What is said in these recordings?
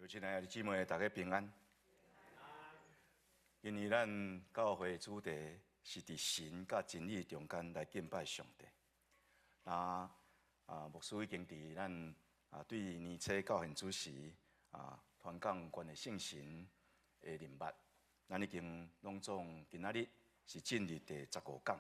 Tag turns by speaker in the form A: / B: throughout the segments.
A: 親愛的姊妹，大家平安。今年咱教會主題是佇神佮真理中間來敬拜上帝。啊啊，牧師已經佇咱對年初到現此時傳講關於聖神的任務，咱已經攏總今仔日是進入第15講。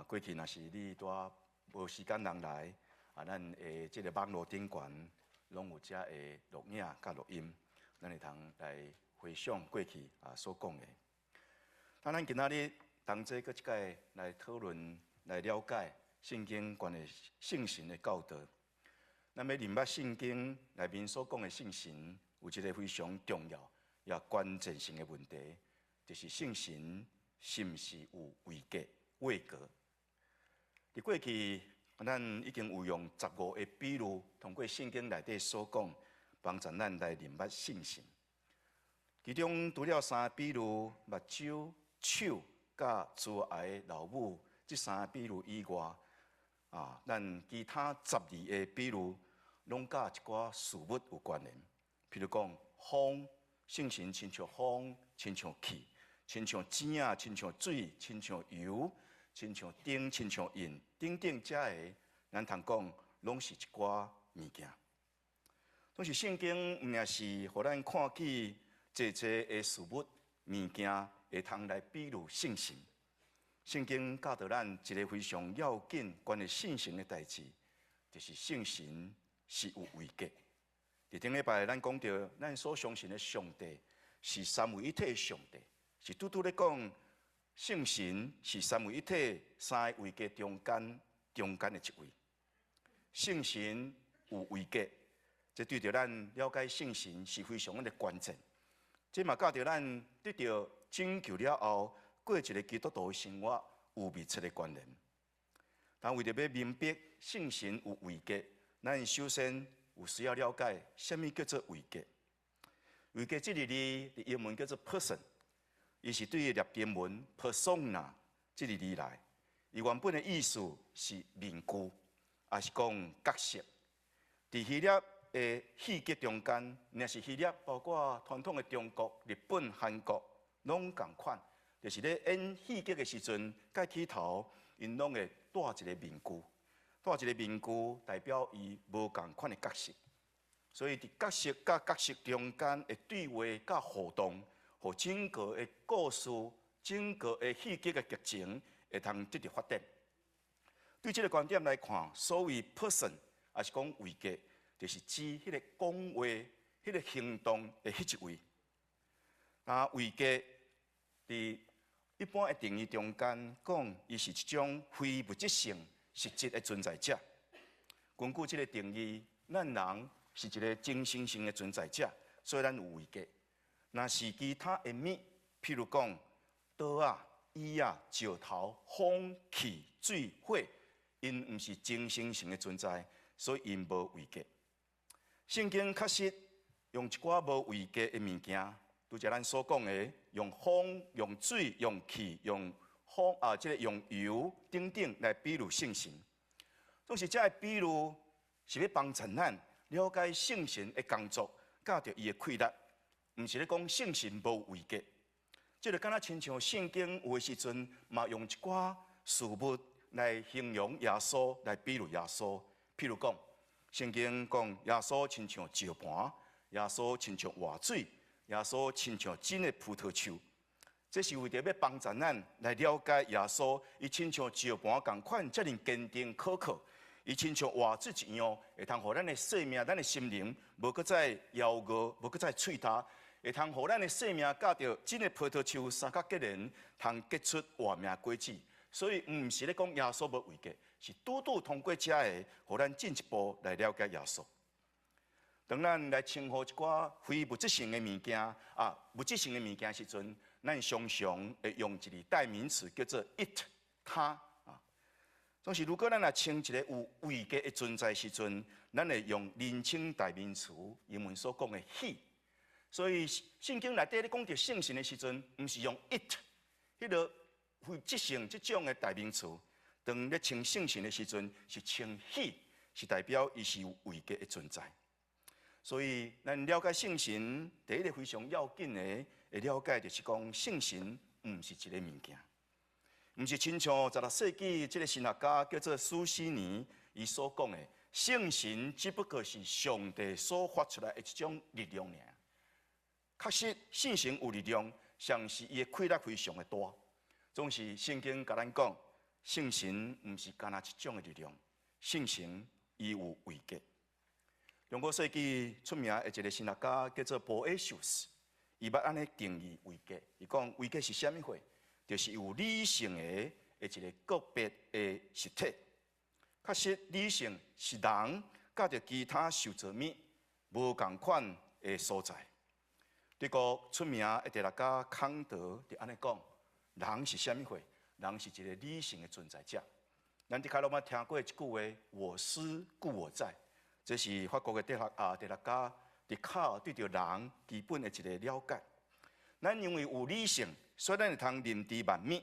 A: 過去若是你拄仔無時間通來，咱的這個網路頂懸攏有遮的錄影佮錄音，咱會通來回想過去所講的。當咱今仔日同齊閣一擺來討論、來了解聖經關於聖神的教導。咱欲明白聖經內面所講的聖神，有一個非常重要也關鍵性的問題，就是聖神是毋是有位格、位格？佇過去，咱已經有用15個比喻，通過聖經內底所講，幫助咱來認捌聖神。其中除了三個比喻，目睭、手佮慈愛老母這三個比喻以外，咱其他12個比喻，攏佮一寡事物有關聯。譬如講，風，聖神親像風，親像氣，親像井仔，親像水，親像油，親像燈，親像印，等等，遮个咱通講，攏是一寡物件。總是聖經毋但是予咱看見濟濟的事物物件，會通來比喻聖神。聖經教導咱一個非常要緊關於聖神的代誌，就是聖神是有位格。佇頂禮拜咱講著，咱所相信的上帝是三位一體的上帝，是拄拄咧講，聖神是三位一體三個位格中間的一位。聖神有位格，這對著咱了解聖神是非常的關鍵。這嘛佮著咱得著拯救了後，過一個基督徒的生活有密切的關聯。但為著欲明白聖神有位格，咱首先有需要了解啥物叫做位格。位格這個字佇英文叫做 person，伊是對拉丁文 persona 這個字來。伊原本的意思是面具，抑是講角色。佇希臘的戲劇中間，若是希臘，包括傳統的中國、日本、韓國，攏仝款，就是咧演戲劇的時陣，蓋起頭，𪜶攏會戴一個面具，戴一個面具代表伊無仝款的角色。所以佇角色佮角色中間的對話佮互動，予整個的故事、整個的戲劇的劇情會通得著發展。對這個觀點來看，所謂 person，抑是講位格，就是指彼个講話、彼個行動的彼一位。那位格佇一般的定義中間講，伊是一種非物質性實質的存在者。根據這個定義，咱人是一個精神性的存在者，所以咱有位格。若是其他的物，譬如講桌仔、椅仔、石頭、風、氣、水、火，𪜶毋是精神性的存在，所以𪜶無位格。聖經確實用一寡無位格的物件，拄才咱所講的，用風、用水、用氣、用風啊，這個用油等等來比喻聖神。總是這个比喻是欲幫助咱了解聖神的工作，佮著伊的氣力，毋是咧講聖神無位格。這就敢若親像聖經有的時陣嘛，用一寡事物來形容耶穌，來比喻耶穌。譬如講，聖經講耶穌親像石盤，耶穌親像活水，耶穌親像真的葡萄樹。這是為著欲幫助咱來了解耶穌，伊親像石盤仝款，遮爾堅定可靠。伊親像活水一樣，會通予咱的生命、咱的心靈，無閣再枵餓，無閣再喙焦，會通予咱的生命佮著真的葡萄樹相佮結連，通結出活命果子。所以，毋是咧講耶穌無位格，是拄拄通過這个，予咱進一步來了解耶穌。當咱來稱呼一寡非物質性的物件，物質性的物件時陣，咱常常會用一個代名詞叫做 it，它啊。總是如果咱來稱一個有位格的存在時陣，咱會用人稱代名詞，英文所講的 he。所以聖經內底咧講著聖神的時陣，毋是用 it，彼個非物質性這種的代名詞。當咧稱聖神的時陣，是稱 he，是代表伊是有位格的存在。所以，咱了解聖神，第一个非常要緊的，會了解就是講聖神毋是一个物件，毋是親像16世紀這个神學家叫做蘇西尼伊所講的，聖神只不過是上帝所發出來的一種力量爾。確實，聖神有力量，但是伊的氣力非常的大。總是聖經共咱講，聖神毋是干焦一種的力量，聖神伊有位格。中古世紀出名的一个神學家叫做波埃修斯，伊捌按呢定義位格。伊講位格是啥物貨？就是有理性的的一个個別的實體。確實，理性是人佮著其他受造物無仝款的所在。德國出名的哲學家康德就按呢講：人是啥物貨？人是一个理性的存在者。咱大概攏捌聽過一句話：我思故我在。這是法國的哲學家笛卡爾對著人基本的一个了解。咱因為有理性，所以咱會通認知萬物。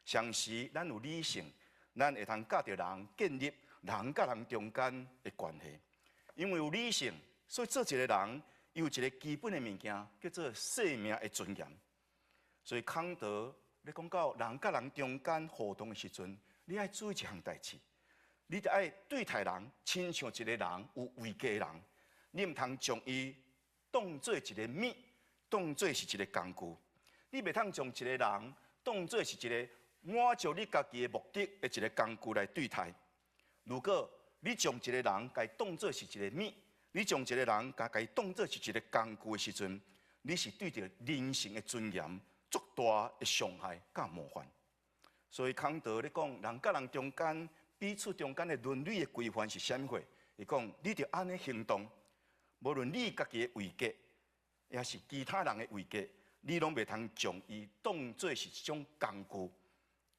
A: 同時，咱有理性，咱會通佮著人建立人佮人中間的關係。因為有理性，所以做一个人有一个基本的物件，叫做生命的尊嚴。所以康德咧講到人佮人中間互動的時陣，你愛注意一項代誌。你著愛對待人，親像一个人有位格的人，你毋通將伊當做一个物，當做是一个工具。你袂通將一个人當做是一个滿足你家己的目的的一个工具來對待。如果你將一个人共伊當做是一个物，你將一个人共伊當做是一个工具的時陣，你是對著人性的尊嚴足大的傷害佮冒犯。所以康德咧講，人佮人中間，彼此中間的倫理的規範是啥物貨？伊講，你著按呢行動，無論你家己的位格，抑是其他人的位格，你攏袂通將伊當做是一種工具，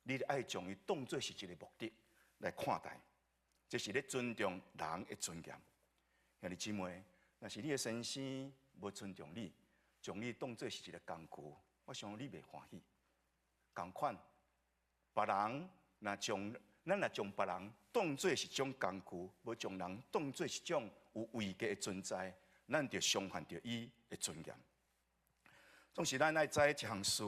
A: 你愛將伊當做是一个目的來看待。這是咧尊重人的尊嚴。兄弟姊妹，若是你的先生無尊重你，將你當做是一个工具，我想你袂歡喜。仝款，別人若將咱若將別人當做是一種工具，無將人當做是一種有位格的存在，咱就傷害著伊的尊嚴。總是咱愛知一項事，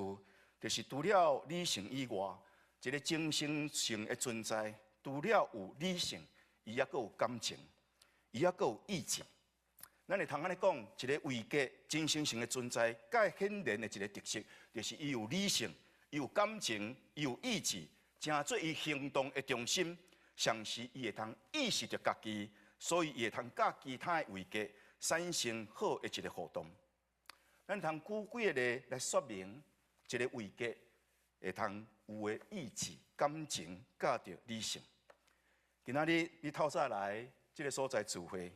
A: 就是除了理性以外，一個精神性的存在，除了有理性，伊猶閣有感情，伊猶閣有意志。咱會通按呢講，一个位格精神性的存在，蓋顯然的一个特色，就是伊有理性，伊有感情，伊有意志。成做伊行動的中心，同時伊會通意識著家己，所以伊會通佮其他的位格產生好的一个互動。咱通舉幾个例來說明，一个位格會通有的意志、感情、佮著理性。今仔日你透早來這个所在聚會，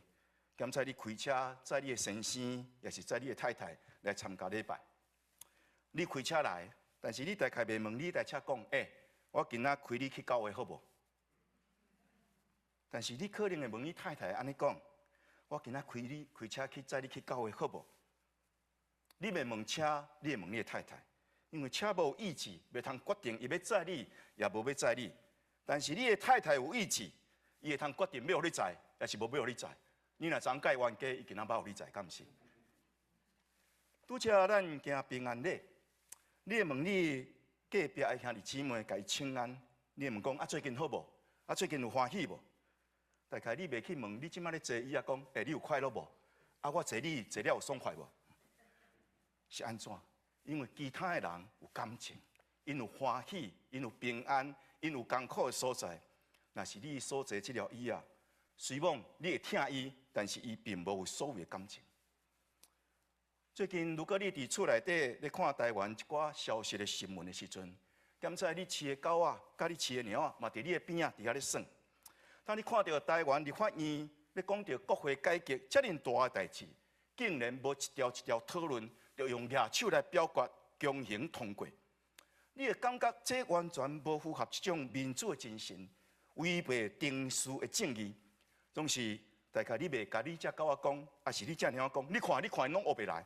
A: 檢查你開車載你的先生，抑是載你的太太來參加禮拜。你開車來，但是你大概袂問你台車講，欸，我今仔開你去教會好無？但是你可能會問你太太按呢講，我今仔開你開車去載你去教會好無？你袂問車，你會問你的太太，因為車無意志，袂通決定伊欲載你，抑無欲載你。但是你的太太有意志，伊會通決定欲予你載，抑是無欲予你載。你若昨昏佮伊冤家，伊今仔欲予你載，敢毋是？拄才咱行平安禮，你會問你隔壁的兄弟姊妹，共伊請安，你會問講啊，最近好無？啊，最近有歡喜無？大概你袂去問你這擺咧坐椅仔講，欸，你有快樂無？啊，我坐你坐了有爽快無？是按怎？因為其他的人有感情，𪜶有歡喜，𪜶有平安，𪜶有艱苦的所在。若是你所坐這條椅仔，雖罔你會疼伊，但是伊並無所謂的感情。最近，如果你佇厝內底咧看台灣一寡消息的新聞的時陣，檢查你飼的狗仔，佮你飼的貓仔，嘛佇你的邊仔佇遐咧耍。當你看著台灣立法院咧講著國會改革遮爾大的代誌，竟然無一條一條討論，就用舉手來表決強行通過，你會感覺這完全無符合這種民主的精神，違背程序的正義。總是大概你袂共你這狗仔講，抑是你這貓仔講，你看你看，攏學袂來。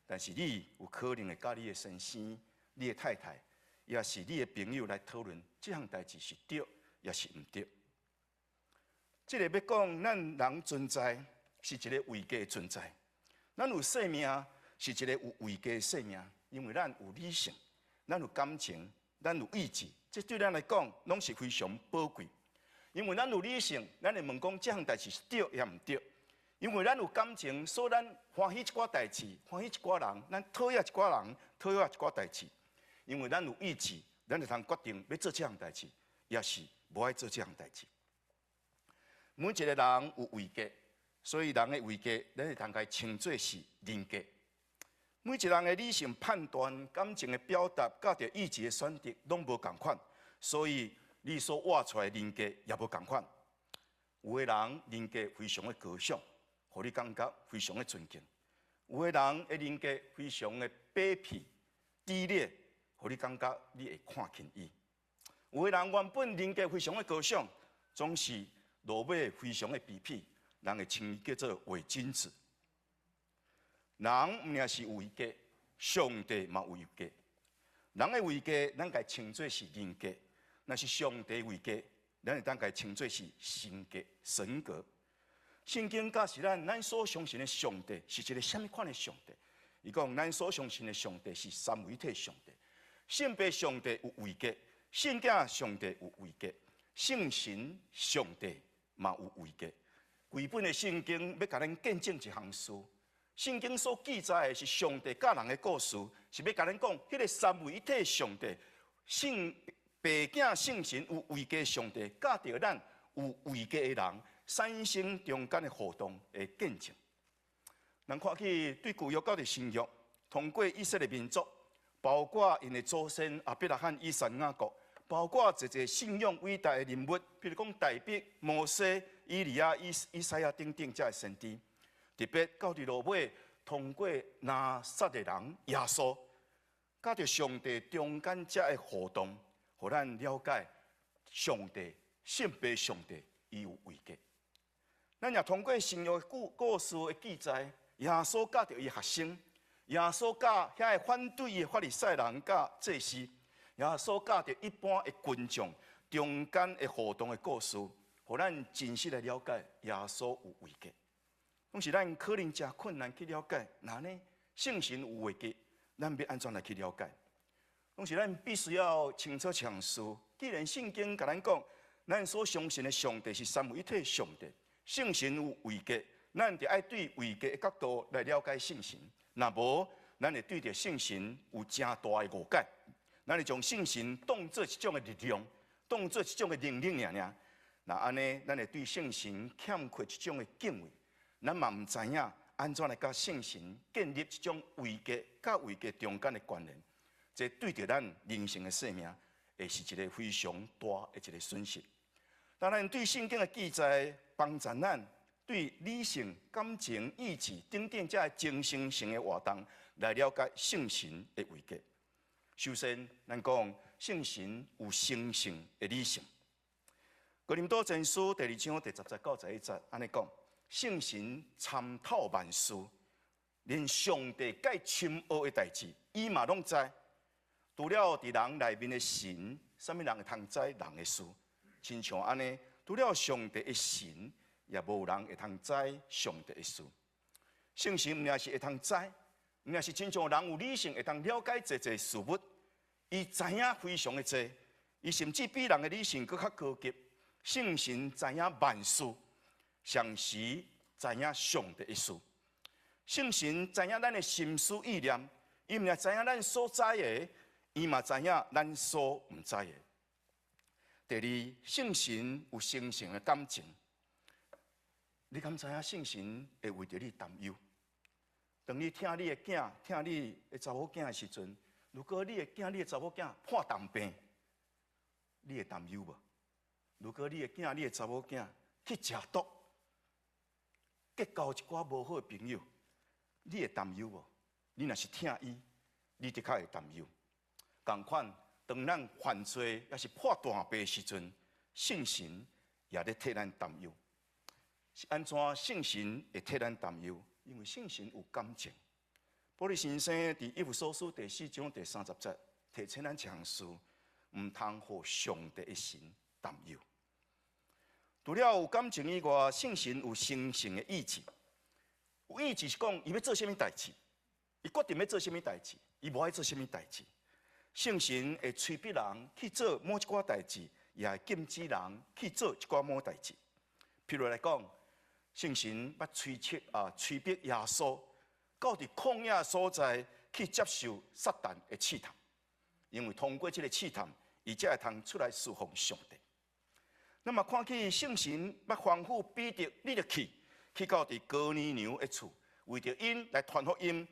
A: 但是你有可能會佮你的先生、你的太太，抑是你的朋友來討論這項代誌是對，抑是毋對。這个欲講，咱人存在，是一个位格的存在。咱有生命，是一個有位格的生命，因為咱有理性，咱有感情，咱有意志，這對咱來講，攏是非常寶貴。因為咱有理性，咱會問講這項代誌是對抑毋對。因為咱有感情，所以咱歡喜一寡代誌，歡喜一寡人，咱討厭一寡人，討厭一寡代誌。因為咱有意志，咱會通決定欲做這項代誌，抑是無愛做這項代誌。每一個人有位格，所以人的位格，咱會通共伊稱做是人格。每一個人的理性判斷、感情的表達、佮著意志的選擇，攏無仝款，所以你所活出來的人格也無仝款。有的人人格非常的高尚，予你感覺非常的尊敬；有的人的人格非常的卑鄙、低劣，予你感覺你會看輕伊。有的人原本人格非常的高尚，總是落尾非常的卑鄙，人會稱伊叫做偽君子。人毋爾是有位格，上帝嘛有位格。人的位格，咱共伊稱做是人格；若是上帝位格，咱會當共伊稱做是神格、神格。聖經教示咱，咱所相信的上帝是一個啥物款的上帝？伊講，咱所相信的上帝是三位一體上帝。聖父上帝有位格，聖囝上帝有位格，聖神上帝嘛有位格。規本的聖經欲共咱見證一項事。聖經所記載的是上帝佮人的故事，是欲共咱講，彼個三位一體上帝，聖父囝聖神有位格上帝，佮著咱有位格的人產生中間的互動的見證。咱看去對舊約到佇新約，通過以色列民族，包括𪜶的祖先亞伯拉罕、以撒、雅各，包括濟濟信仰偉大的人物，比如講大衛、摩西、以利亞、以賽亞等等這的先知。特別到佇落尾，通過拿撒勒人耶穌，佮著上帝中間這的互動，予咱了解上帝聖父上帝伊有位格。咱也通過新約故事的記載，耶穌佮著伊學生，耶穌佮遐个反對伊的法利賽人佮祭司，耶穌佮著一般的群眾中間的互動的故事，予咱真實來了解耶穌有位格。攏是咱可能誠困難去了解，那呢聖神有位格，咱欲按怎來去了解？攏是咱必須要清楚一項事。既然聖經共咱講，咱所相信的上帝是三位一體上帝，聖神有位格，咱就愛對位格的角度來了解聖神。若無，咱會對著聖神有誠大的誤解。咱會將聖神當做一種的力量，當做一種的能力爾爾。若按呢，咱會對聖神欠缺一種的敬畏。咱嘛毋知影按怎來佮聖神建立這種位格佮位格中間的關聯，這對著咱靈性的生命，會是一個非常大的一個損失。當然，對聖經的記載，幫助咱對理性、感情、意志等等這精神性的活動來了解聖神的位格。首先，咱講聖神有神聖的理性。哥林多前書第二章第10節到11節，按呢講。聖神參透萬事，連上帝蓋深奧的代誌，伊嘛攏知。除了佇人內面的神，啥物人會通知人的事？親像按呢，除了上帝的神，也無人會通知上帝的事。聖神毋爾是會通知，毋爾是親像人有理性會通了解濟濟事物，伊知影非常的濟，伊甚至比人的理性閣較高級。聖神知影萬事。同時知影上帝的事，聖神知影咱的心思意念，伊毋爾知影咱所知的，伊嘛知影咱所毋知的。第二，聖神有神聖的感情，你敢知影聖神會為著你擔憂？當你疼你的囝、疼你的查某囝的時陣，如果你的囝、你的查某囝破重病，你會擔憂無？如果你的囝、你的查某囝去食毒，結交一寡無好的朋友，你會擔憂無？你若是疼伊，你的確會擔憂。仝款，當咱犯罪抑是破大病的時陣，聖神也咧替咱擔憂。是按怎聖神會替咱擔憂？因為聖神有感情。保祿先生佇以弗所書第四章第三十節提醒咱一項事，毋通予上帝的神擔憂。除了有感情以外，聖神有神聖的意志。有意志是講伊欲做啥物代誌，伊決定欲做啥物代誌，伊無愛做啥物代誌。聖神會催逼人去做某一寡代誌，也會禁止人去做一寡某代誌。譬如來講，聖神捌催促啊，催逼耶穌到佇曠野所在去接受撒旦的試探，因為通過這个試探，伊才會通出來侍奉上帝。那麼看起聖神捌吩咐彼得，你著去，去到佇哥尼流的厝，為著𪜶來傳福音，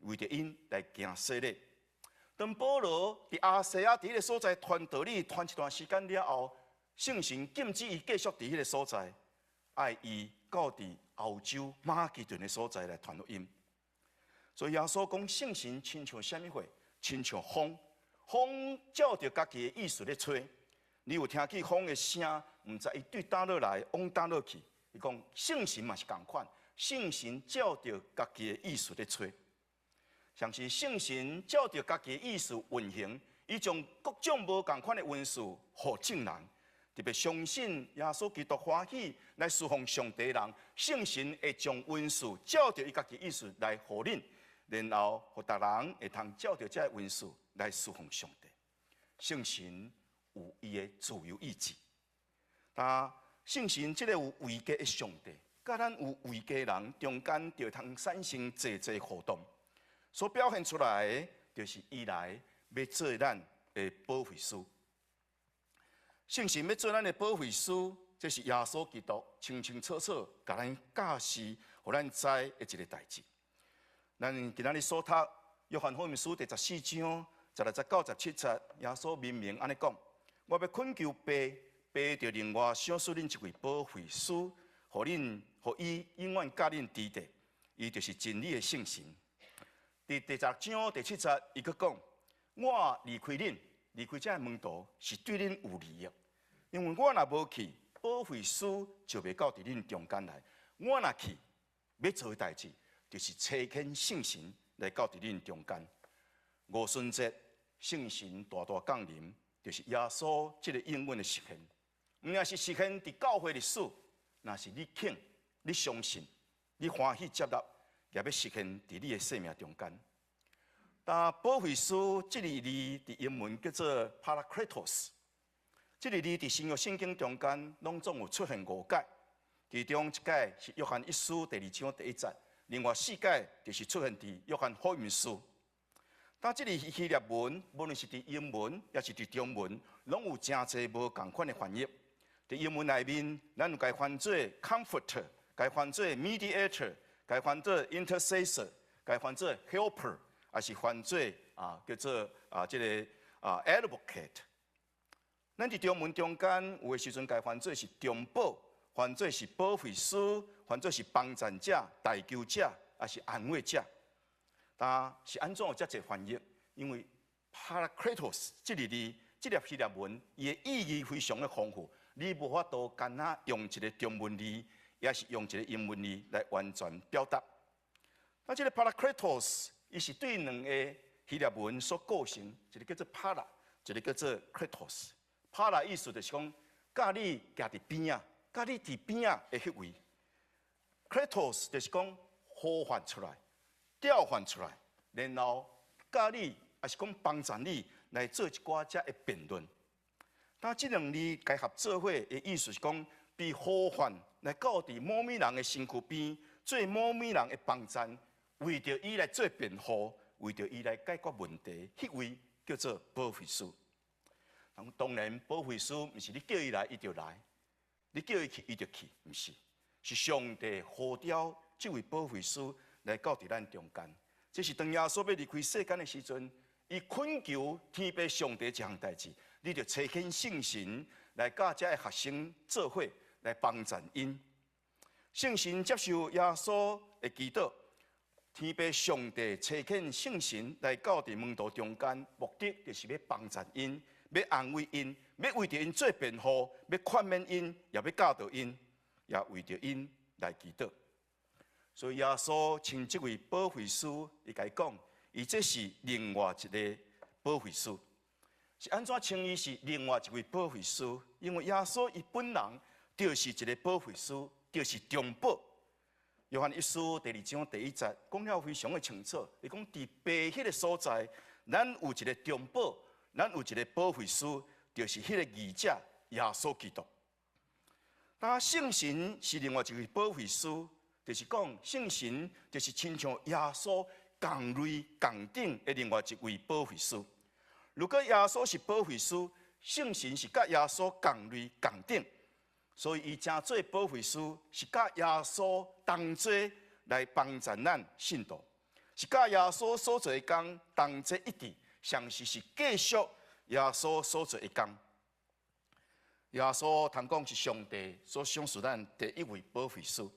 A: 為著𪜶來行洗禮。當保羅佇亞細亞佇彼个所在傳道理傳一段時間了後，聖神禁止伊繼續佇彼个所在，愛伊到佇歐洲馬其頓的所在來傳福音。所以耶穌講聖神親像啥物貨？親像風，風照著家己的意思咧吹。你有聽見風的聲，毋知伊對佗落來，往佗落去。伊講聖神嘛是仝款，聖神照著家己的意思咧吹。像是聖神照著家己的意思運行，伊將各種無仝款的恩賜予眾人，特別相信耶穌基督歡喜來侍奉上帝的人，聖神會將恩賜照著伊家己意思來予恁，然後予逐人會通照著這个恩賜來侍奉上帝。聖神有伊的自由意志，但聖神這个有位格的上帝，佮咱有位格的人中間就通產生濟濟互動。所表現出來的，就是伊來欲做咱的保惠師。聖神欲做咱的保惠師，這是耶穌基督清清楚楚共咱教示，予咱知的一个代誌。咱今仔日所讀約翰福音書第14章16節到17節，耶穌明明按呢講：我欲懇求爸，爸就另外賞賜恁一位保惠師，予恁，予伊永遠佮恁佇咧。伊就是真理的聖神。佇第十章第七節，伊閣講：我離開恁，離開這个門徒是對恁有利益，因為我若無去，保惠師就袂到佇恁中間來。我若去，欲做的代誌，就是差遣聖神來到佇恁中間。五旬節，聖神大大降臨，就是耶穌這个應允的實現。毋但是實現佇教會歷史，若是你肯、你相信、你歡喜接納，也欲實現佇你的生命中間。但保惠師這个字佇英文叫做 Parakletos，這个字佇新約聖經中間攏總有出現五擺，其中一擺是約翰一書第二章第一節，另外四擺就是出現佇約翰福音書。但這个希臘文，無論是佇英文，抑是佇中文，攏有誠濟無仝款的翻譯。佇英文內面，咱有共翻做 comforter，共翻做 mediator，共翻做 intercessor，共翻做 helper，抑是翻做啊叫做啊這个啊 advocate。咱佇中文中間有的時陣共翻做是中保，翻做是保惠師，翻做是幫贊者、代求者，抑是安慰者。但是按怎有遮濟翻譯？因為 Parakletos 這个字，這粒希臘文，伊的意義非常的豐富，你無法度干焦用一个中文字，抑是用一个英文字來完全表達。那這个 Parakletos，伊是對兩个希臘文所構成，一个叫做 para，一个叫做 kletos。para 意思就是講，佮你徛佇邊仔，佮你佇邊仔的彼位。Kletos 就是講呼喚出來、調喚出來，然後佮你，抑是講幫助你來做一寡遮的辯論。但這兩字結合做伙的意思是講，被呼喚來到佇某物人的身軀邊，做某物人的幫贊，為著伊來做辯護，為著伊來解決問題，彼位叫做保惠師。當然，保惠師毋是你叫伊來，伊就來；你叫伊去，伊就去，毋是，是上帝呼召這位保惠師來到佇咱中間。這是當耶穌欲離開世間的時陣，伊懇求天父上帝一項代誌，你著差遣聖神來佮這个學生做伙來幫贊𪜶。聖神接受耶穌的祈禱，天父上帝差遣聖神來到佇門徒中間，目的就是欲幫贊𪜶，欲安慰𪜶，欲為著𪜶做辯護，欲勸勉𪜶，也欲教導𪜶，也為著𪜶來祈禱。所以耶穌稱這位保惠師，伊共伊講，伊這是另外一个保惠師。是按怎稱伊是另外一位保惠師？因為耶穌伊本人就是一个保惠師，就是中保。約翰一書第二章第一節講了非常的清楚，伊講佇父彼个所在，咱有一个中保，咱有一个保惠師，就是彼个義者耶穌基督。但聖神是另外一位保惠師，就是講聖神就是親像耶穌仝類仝等的另外一位保惠師。如果耶穌是保惠師，聖神是佮耶穌仝類仝等，所以伊成做保惠師，是佮耶穌同齊來幫助咱信徒，是佮耶穌所做的工同齊一致，相是是繼續耶穌所做的工。耶穌通講是上帝所賞賜咱第一位保惠師，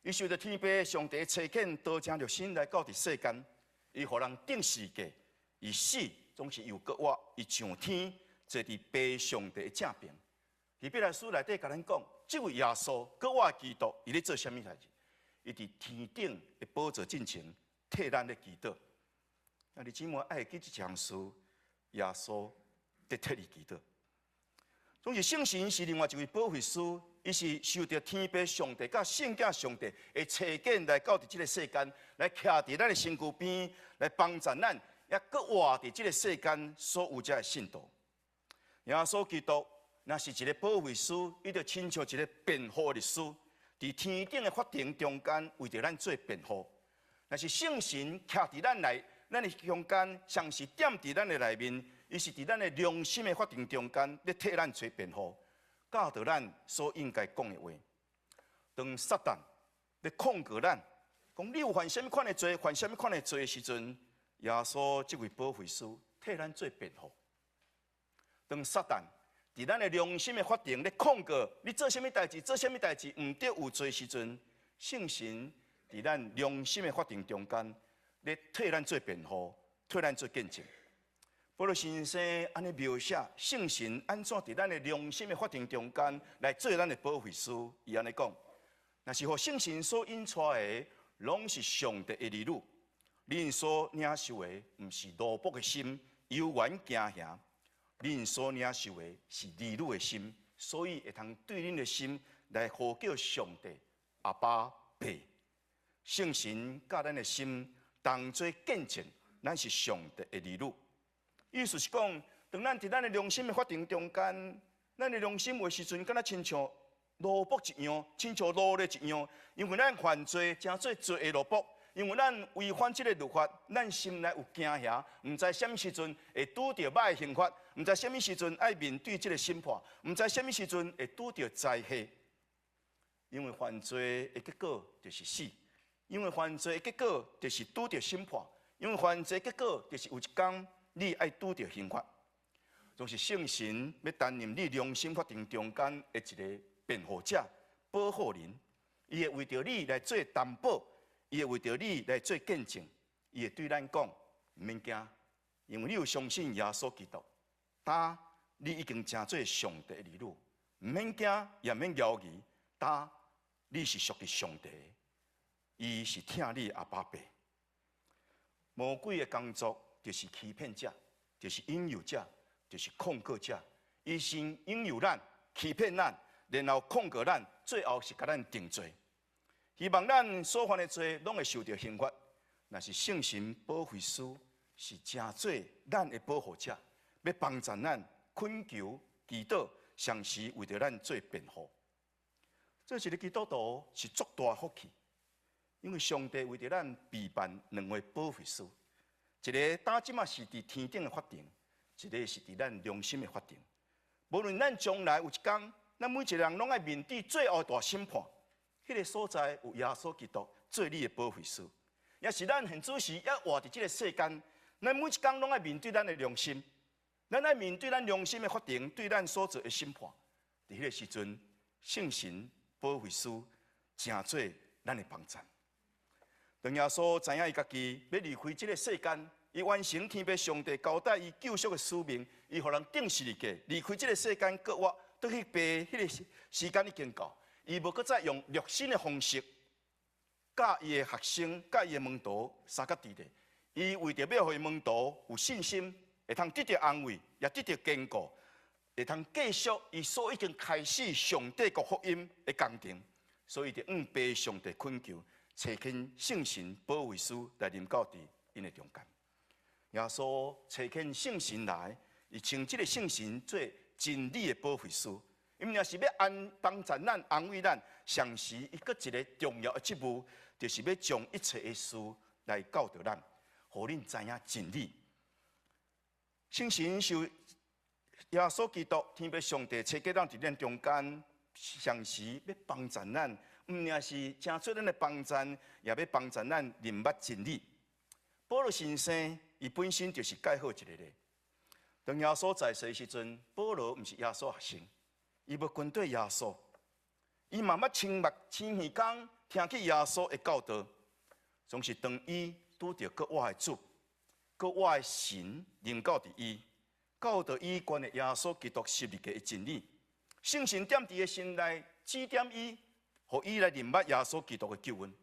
A: 伊受著天父上帝差遣，道成肉身來到佇世間，伊予人釘十字架，伊死總是又閣活，伊上天坐佇父上帝的正爿。希伯來書內底共咱講，這位耶穌閣活基督，伊咧做啥物代誌？伊佇天頂的寶座進前替咱咧祈禱。兄弟姊妹愛記這項事，耶穌佇替你祈禱。總是聖神是另外一位保惠師，伊是受著天父上帝佮聖子上帝的差遣來到佇這个世間，來徛佇咱的身軀邊，來幫助咱，也閣活佇這个世間所有遮的信徒。耶穌基督若是一个保惠師，伊就親像一个辯護律師，佇天頂的法庭中間為著咱做辯護。若是聖神徛佇咱內，咱的中間，像是踮佇咱的內面，伊是佇咱的良心的法庭中間，咧替咱做辯護，教導咱所應該講的話。當撒旦咧控告咱，講你有犯啥物款的罪，犯啥物款的罪的時陣，耶穌這位保惠師替咱做辯護。當撒旦佇咱的良心的法庭咧控告你做啥物代誌，做啥物代誌毋對有罪時陣，聖神佇咱良心的法庭中間咧替咱做辯護，替咱做見證。保祿先生按呢描寫聖神按怎佇咱的良心的法庭中間來做咱的保惠師，伊按呢講：若是予聖神所引帶的，攏是上帝的兒女。恁所領受的，毋是奴僕的心，猶原驚嚇；恁所領受的是兒女的心，所以會通對恁的心來呼叫上帝阿爸父。聖神佮咱的心同齊見證，咱是上帝的兒女。意思是講，當咱佇咱的良心的法庭中間，咱的良心有時陣敢若親像奴僕一樣，親像奴隸一樣，因為咱犯罪，成做罪的奴僕，因為咱違反這个律法，咱心內有驚嚇，毋知啥物時陣會拄著歹的刑罰，毋知啥物時陣愛面對這个審判，毋知啥物時陣會拄著災禍。因為犯罪的結果就是死，因為犯罪的結果就是拄著審判，因為犯罪的結果就是有一工你愛拄著刑罰。總是聖神欲擔任你良心法庭中間的一个辯護者、保護人，伊會為著你來做擔保，伊會為著你來做見證，伊會對咱講：毋免驚，因為你有相信耶穌基督，今你已經成做上帝的兒女，毋免驚，也毋免猶疑，今你是屬於上帝的，伊是疼你的阿爸父。魔鬼的工作就是欺騙者，就是引誘者，就是控告者。伊先引誘咱，欺騙咱，然後控告咱，最後是共咱定罪。希望咱所犯的罪攏會受著刑罰。若是聖神保惠師是成做咱的保護者，欲幫助咱懇求祈禱，常時為著咱做辯護。做一个基督徒是足大福氣，因為上帝為著咱備辦兩位保惠師，一个今這馬是佇天頂的法庭，一个是佇咱良心的法庭。無論咱將來有一工，咱每一个人攏愛面對最後大審判，彼个所在有耶穌基督做你的保惠師，也是咱現此時猶活佇這个世間，咱每一工攏愛面對咱的良心，咱愛面對咱良心的法庭，對咱所做的審判。佇彼个時陣，聖神保惠師成做咱的幫贊。當耶穌知影伊家己欲離開這个世間，伊完成天父上帝交代伊救贖的使命，伊予人釘十字架，離開這个世間，閣活，倒去父彼个時間已經到，伊無閣再用肉身的方式，佮伊的學生、佮伊的門徒相佮佇咧。伊為著欲予伊門徒有信心，會通得著安慰，也得著堅固，會通繼續伊所已經開始上帝國福音的工程。所以就向父上帝懇求，差遣聖神保惠師來臨到佇𪜶的中間。耶穌差遣聖神來，伊稱這个聖神做真理的保惠師。伊毋但是欲安幫助咱、安慰咱，同時伊閣一个重要的職務，就是欲將一切的事來教導咱，予恁知影真理。聖神受耶穌基督天父上帝差遣咱佇咱中間，同時欲幫助咱，毋但是成做咱的幫贊，也欲幫助咱認捌真理。保羅先生伊本身就是蓋好一个例。當耶穌在世時陣，保羅毋是耶穌學生，伊無跟綴耶穌，伊嘛捌親目親耳講聽去耶穌的教導，總是當伊拄著閣活的主，閣活的神臨到佇伊，教導伊關於耶穌基督十字架的真理，聖神踮佇伊心內指點伊，予伊來認捌耶穌基督的救恩。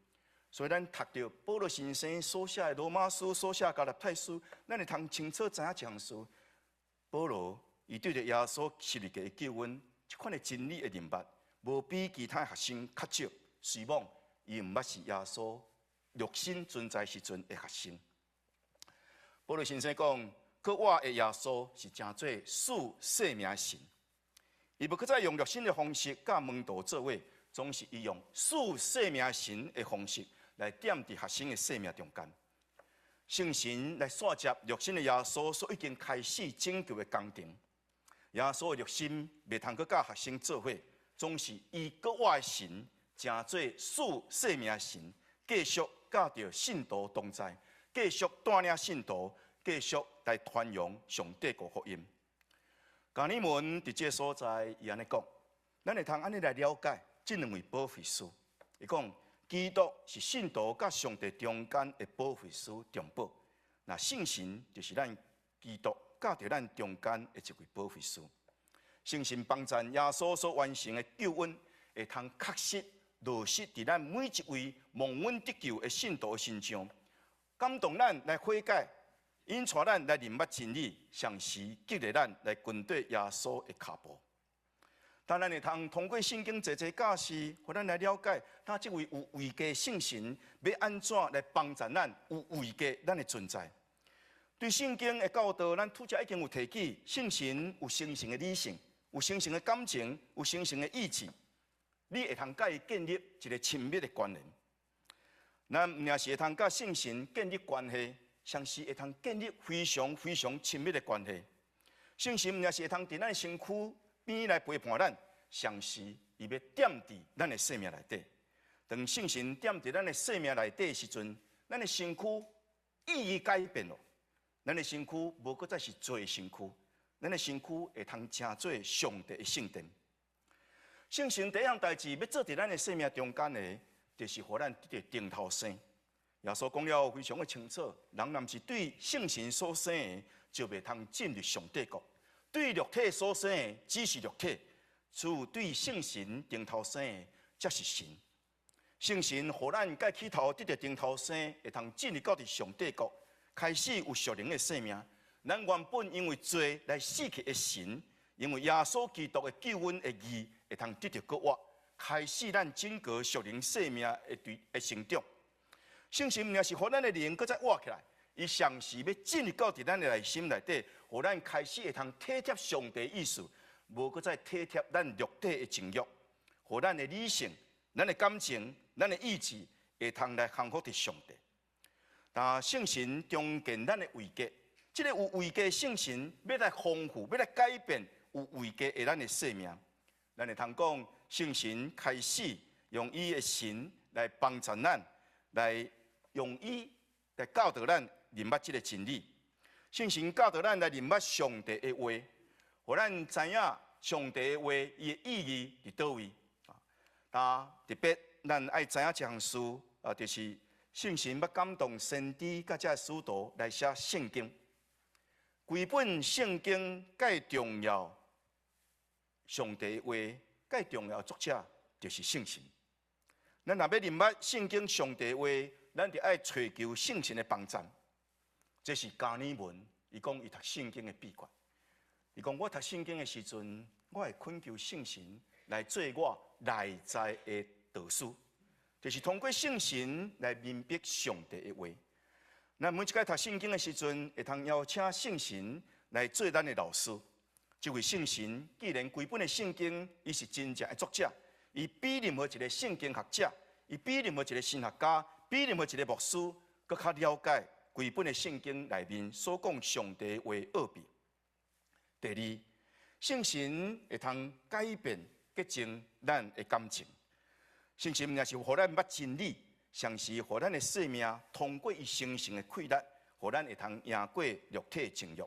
A: 所以咱讀著保羅先生所寫的羅馬書，所寫加拉太書，咱會通清楚知影一項事。保羅伊對著耶穌十字架的救恩，這款的真理的認捌，無比其他學生較少。雖罔伊毋捌是耶穌肉身存在時陣的學生。保羅先生講，閣活的耶穌是成做賜生命的神，伊無閣再用肉身的方式佮門徒做伙，總是伊用賜生命神的方式來踮佇學生的生命中間。聖神來紲接肉身的耶穌所已經開始拯救的工程。耶穌的肉身袂通閣佮學生做伙，總是伊閣活的神，成做賜生命的神，繼續佮著信徒同在，繼續帶領信徒，繼續來傳揚上帝國福音。加爾文佇這个所在，伊按呢講，咱會通按呢來了解這兩位保惠師。伊講，基督是信徒佮上帝中間的保惠師中保，若聖神就是咱基督佮佇咱中間的一位保惠師。聖神幫贊耶穌所完成的救恩，會通確實落實佇咱每一位蒙恩得救的信徒的身上，感動咱來悔改，引帶咱來認捌真理，同時激勵咱來跟綴耶穌的跤步。但咱會通通過聖經濟濟教示，予咱來了解，他這位有位格聖神欲按怎來幫助咱有位格咱的存在。對聖經的教導，咱拄才已經有提起，聖神有神聖的理性，有神聖的感情，有神聖的意志，你會通佮伊建立一个親密的關聯。咱毋但是會通佮聖神建立關係，同時會通建立非常非常親密的關係。聖神毋但是會通佇咱的身軀邊來陪伴咱，同時伊欲踮佇咱的生命內底。當聖神踮佇咱的生命內底的時陣，咱的身軀意義改變咯。咱的身軀無閣再是罪的身軀，咱的身軀會通成做上帝的聖殿。聖神第一項代誌欲做佇咱的生命中間的，就是予咱得著重頭生。耶穌講了非常的清楚，人若毋是對聖神所生的，就袂通進入上帝國。對肉體所生的，只是肉體；只有對聖神重頭生的，才是神。聖神予咱佮起頭得著重頭生，會通進入到佇上帝國，開始有屬靈的生命。咱原本因為罪來死去的神，因為耶穌基督的救恩的義，會通得著復活，開始咱整個屬靈生命的對的成長。聖神毋但是予咱的靈閣再活起來，伊同時欲進入到佇咱的內心內底，予咱開始會通體貼上帝意思，無閣再體貼咱肉體的情慾，予咱的理性、咱的感情、咱的意志會通來降服佇上帝。但聖神重建咱的位格，這个有位格聖神欲來豐富，欲來改變有位格的咱的生命。咱會通講，聖神開始用伊的神來幫助咱，來用伊來教導咱認捌這个真理。聖神教導咱來認捌上帝的話，予咱知影上帝的話伊的意義佇佗位。啊，特別咱愛知影一項事，啊，就是聖神欲感動先知佮這使徒來寫聖經。規本聖經蓋重要，上帝的話蓋重要作者就是聖神。咱若欲認捌聖經上帝的話，咱就愛揣求聖神的幫助。這是加爾文，伊講伊讀聖經的秘訣。伊講我讀聖經的時陣，我會懇求聖神來做我內在的導師，就是通過聖神來明白上帝的話。咱每一擺讀聖經的時陣，會通邀請聖神來做咱的老師。這位聖神既然規本的聖經，伊是真正的作者，伊比任何一個聖經學者，伊比任何一個神學家，比任何一個牧師，閣較了解規本的聖經內面所講上帝話奧秘。第二，聖神會通改變潔淨咱的感情。聖神毋但是予咱捌真理，同時予咱的生命通過伊成聖的氣力，予咱會通贏過肉體情慾。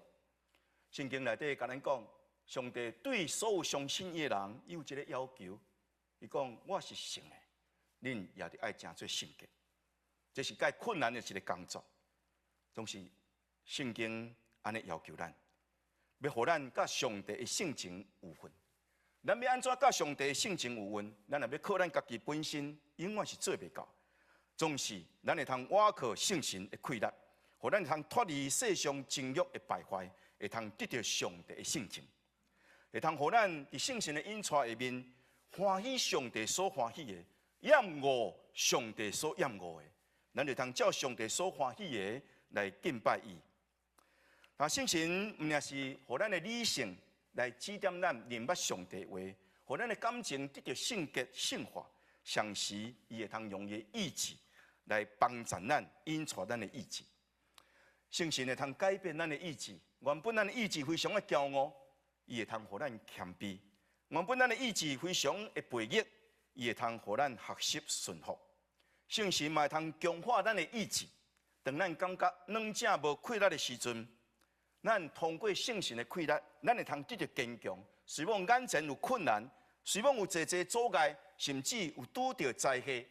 A: 聖經內底共咱講，上帝對所有相信伊的人，伊有一個要求，伊講我是聖的，恁也得愛成做聖潔。這是蓋困難的一个工作，總是聖經按呢要求咱，欲予咱佮上帝的性情有份。咱欲按怎佮上帝的性情有份？咱若欲靠咱家己本身，永遠是做袂到。總是咱會通倚靠聖神的氣力，予咱會通脫離世上情慾的敗壞，會通得著上帝的性情，會通予咱佇聖神的引帶下面，歡喜上帝所歡喜的，厭惡上帝所厭惡的。咱就通照上帝所歡喜的來敬拜伊。啊，聖神毋但是予咱的理性來指點咱認捌上帝話，予咱的感情得著聖潔聖化，同時伊會通用伊的意志來幫助咱，引帶咱的意志。聖神會通改變咱的意志，原本咱的意志非常的驕傲，伊會通予咱謙卑；原本咱的意志非常的悖逆，伊會通予咱學習順服。聖神嘛會通強化咱的意志，當咱感覺軟正無氣力的時陣，咱通過聖神的氣力，咱會通得著堅強。雖罔眼前有困難，雖罔有濟濟阻礙，甚至有拄著災禍，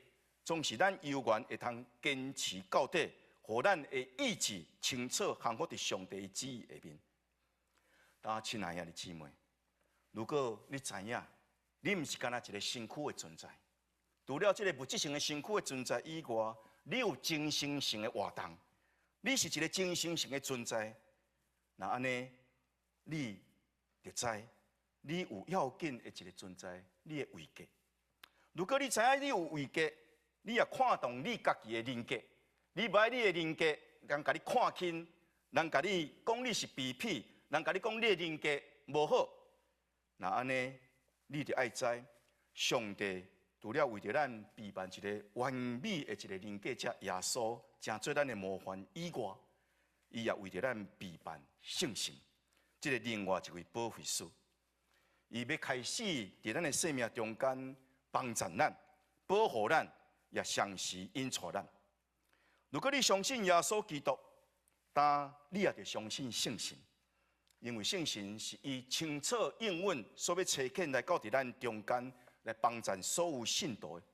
A: 總是咱猶原會通堅持到底，予咱的意志清楚降服佇上帝的旨意下面。啊，親愛的兄弟姊妹，如果你知影，你毋是干焦一个身軀的存在。除了這个物質性的身軀的存在以外，你有精神性的活動，你是一个精神性的存在。若按呢，你就知你有要緊的一个存在，你的位格。如果你知影你有位格，你也看重你家己的人格，你無愛你的人格，人共你看輕，人共你講你是卑鄙，人共你講你的人格無好。若按呢，你就愛知上帝除了為著咱備辦一个完美的一个人格者耶穌，成做咱的模範以外，伊也為著咱備辦聖神，這个另外一位保惠師。伊欲開始佇咱的生命中間幫助咱、保護咱，也同時引帶咱。如果你相信耶穌基督，但你也著相信聖神，因為聖神是伊清楚應允所欲差遣來到佇咱中間來幫助所有信徒的。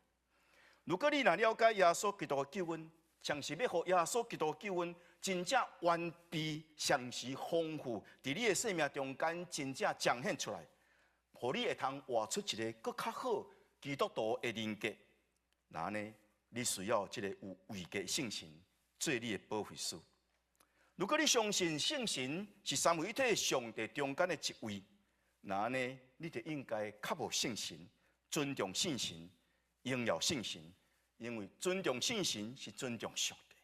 A: 如果你若了解耶穌基督的救恩，像是欲予耶穌基督的救恩真正完備、同時豐富，佇你的生命中間真正彰顯出來，予你會通活出一个閣較好基督徒的人格，那按呢，你需要這个有位格聖神做你的保惠師。如果你相信聖神是三位一體上帝中間的一位，那按呢，你就應該渴慕聖神，尊重聖神，榮耀聖神，因為尊重聖神是尊重上帝，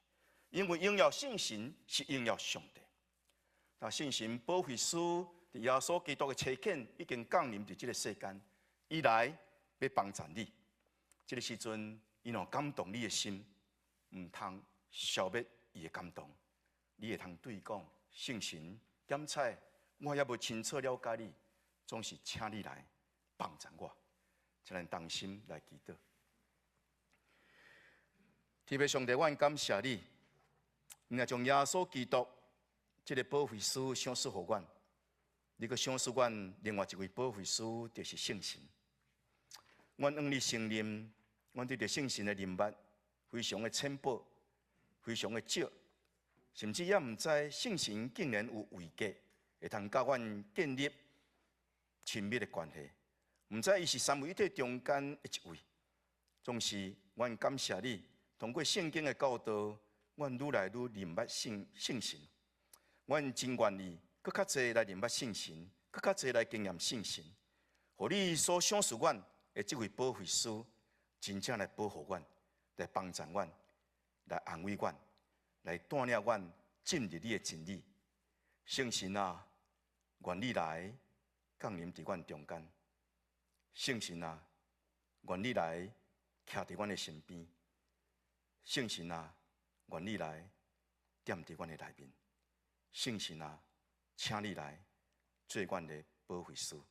A: 因為榮耀聖神是榮耀上帝。那聖神保惠師佇耶穌基督的差遣已經降臨佇這个世間，伊來欲幫助你。這个時陣，伊若感動你的心，毋通消滅伊的感動。你會通對伊講：聖神，檢采我猶無清楚了解你，總是請你來幫助我。請咱同心來祈禱。天父上帝，阮感謝你，你若將耶穌基督這个保惠師賞賜予阮，你閣賞賜阮另外一位保惠師，就是聖神。阮向你承認，阮對著聖神的認捌非常的淺薄，非常的少，甚至也毋知聖神竟然有位格，會通佮阮建立親密的關係。毋知伊是三位一體中間的一位。總是，阮感謝你，通過聖經的教導，阮愈來愈認捌聖神。阮真願意，閣較濟來認捌聖神，閣較濟來經驗聖神。予你所賞賜阮的這位保惠師，真正來保護阮，來幫助阮，來安慰阮，來帶領阮進入你的真理。聖神啊，願你來降臨佇阮中間。聖神啊，願你來徛佇阮的身邊。聖神啊，願你來踮佇阮的內面。聖神啊，請你來做阮的保惠師。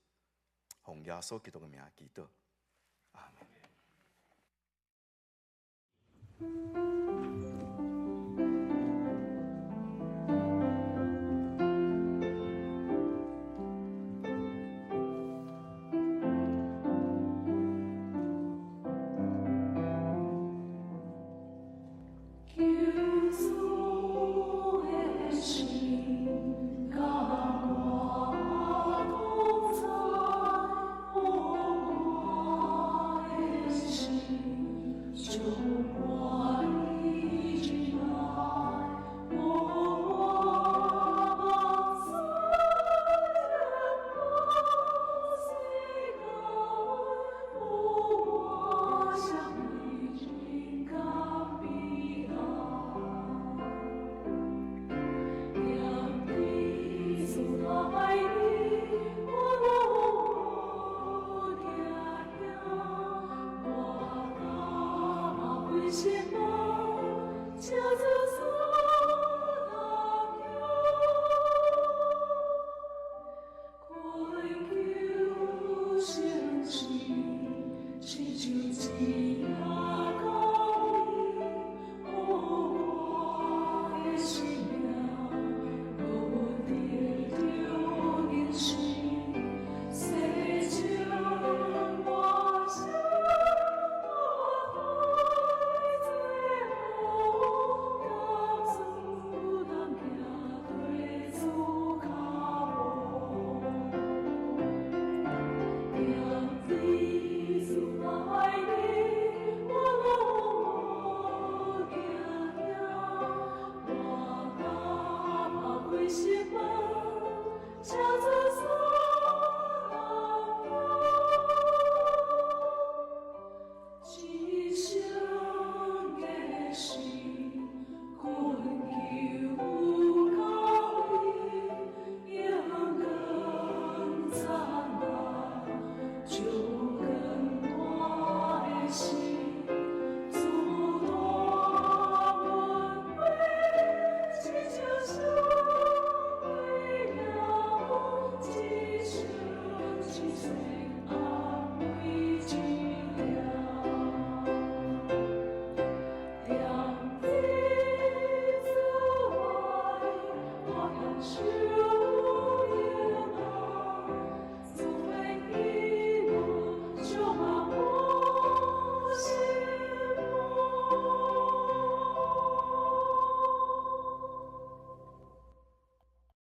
A: 奉耶穌基督的名祈禱，阿們。
B: 求主。